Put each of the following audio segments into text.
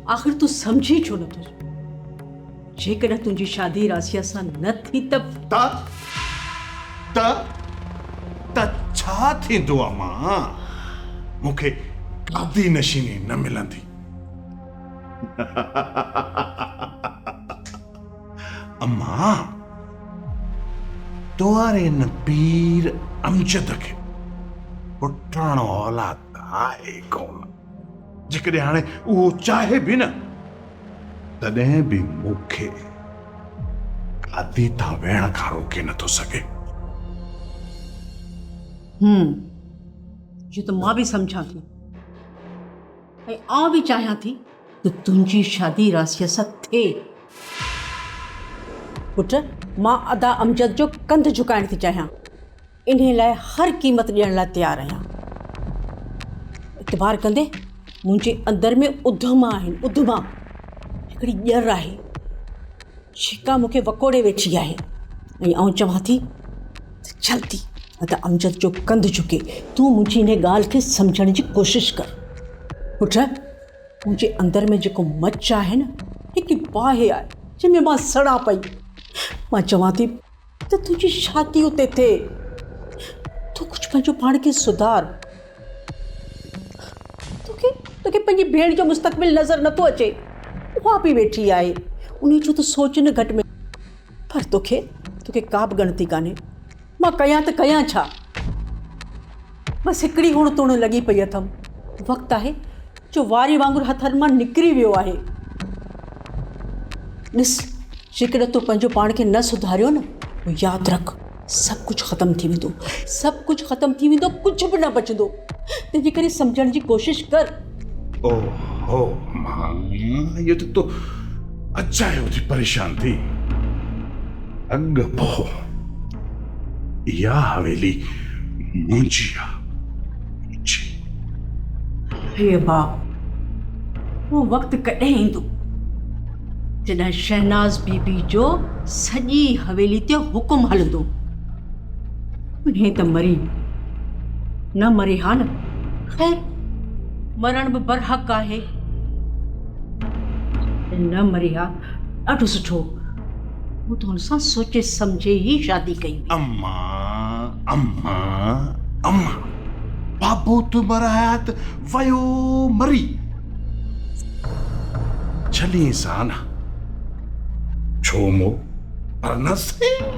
آخر تون سمجهين ڇو نٿو؟ جيڪڏهن تنهنجي شادي راسيا سان نه ٿي ته. ته ته ته ڇا ٿيندو امان؟ مون کي گادي نشيني نه ملندي. امان، تو واري ان پير امجد کي پٽاڻو اولاد ته آهي ڪونه. جيڪڏهن هاڻي اهو چاهي به نه، تڏهن به مون کي گادي تان ويهڻ کان روڪي نٿو سگهي. هم، اهو ته مان به سمجهان ٿي ۽ آئون به چاهيان ٿي ته تنهنجي شادي راسيا سان ٿئي. پٽ، مان ادا امجد جو ڪنڌ جهڪائڻ ٿي چاهيان. انهيء لاء هر قيمت ڏيڻ لاء تيار آهيان. اعتبار ڪندي منهنجي اندر ۾ اڌما آهن، اڌما. هڪڙي ڄر آهي، جيڪا مون کي وڪوڙي ويٺي آهي ۽ آئون چوان ٿي ته جلدي نه ته امجد جو ڪنڌ جهڪي. تون منهنجي انهيء ڳالهه کي سمجهڻ جي ڪوشش ڪر. پٽ، منهنجي اندر ۾ جيڪو مچ آهي نه، هڪ باهه آهي، جنهن ۾ مان سڙان پئي. مان چوان ٿي. ته تنهنجي شادي اتي ٿئي. تون ڪجهه پنهنجو پاڻ کي سڌار. توکي توکي پنهنجي ڀيڻ جو مستقبل نظر نٿو اچي. اها به ويٺي آهي. انهي جو ته سوچ نه گهٽ ۾. پر توکي توکي ڪا به ڳڻتي ڪانهي. مان ڪيان ته ڪيان ڇا؟ بس هڪڙي هڻ تڻ لڳي پئي اٿم. وقت آهي جو واري وانگر هٿن مان نڪري ويو آهي. ڏس جيڪڏهن تو پنهنجو پاڻ کي نه سڌاريو نه پوء ياد رک سڀ ڪجهه ختم ٿي ويندو. سڀ ڪجهه ختم ٿي ويندو ڪجهه به نه بچندو. تنهنجي ڪري سمجهڻ جي ڪوشش ڪر. او هو مان اهو ته تو اجايو ٿي پريشان ٿي. اڳ پوء اها حويلي منهنجي آ، منهنجي. هي ابا، اهو وقت ڪڏهن ايندو، جڏهن شهناز بي بي جو سڄي حويلي تي حڪم هلندو. انهيء ته مري نه مري ها نه. خير، مرڻ به برحق آهي. نه مري ها، ڏاڍو سٺو. مون ته هن سان سوچي سمجهي ئي شادي ڪئي هئي. اما، اما، اما، بابو ته مرايات ويو مري. ڇلين سان نه ڇو مو؟ پر نه سائين،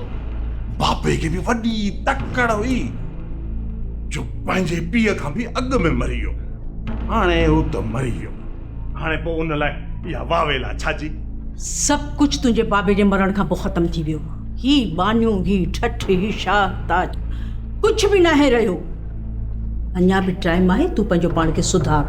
بابي کي به وڏي تڪڙ هئي جو پنهنجي پيء کان به اڳ ۾ مري ويو. هاڻي هو ته مري ويو، هاڻي پوء ان لاء اها واويلا ڇا جي؟ سڀ ڪجهه تنهنجي بابي جي مرڻ کان پوء ختم ٿي ويو. هي ٻانهيون، هي ٺٺ، هي شاهه تاج، ڪجهه به ناهي رهيو. اڃا به ٽائيم آهي، تون پنهنجو پاڻ کي سڌار.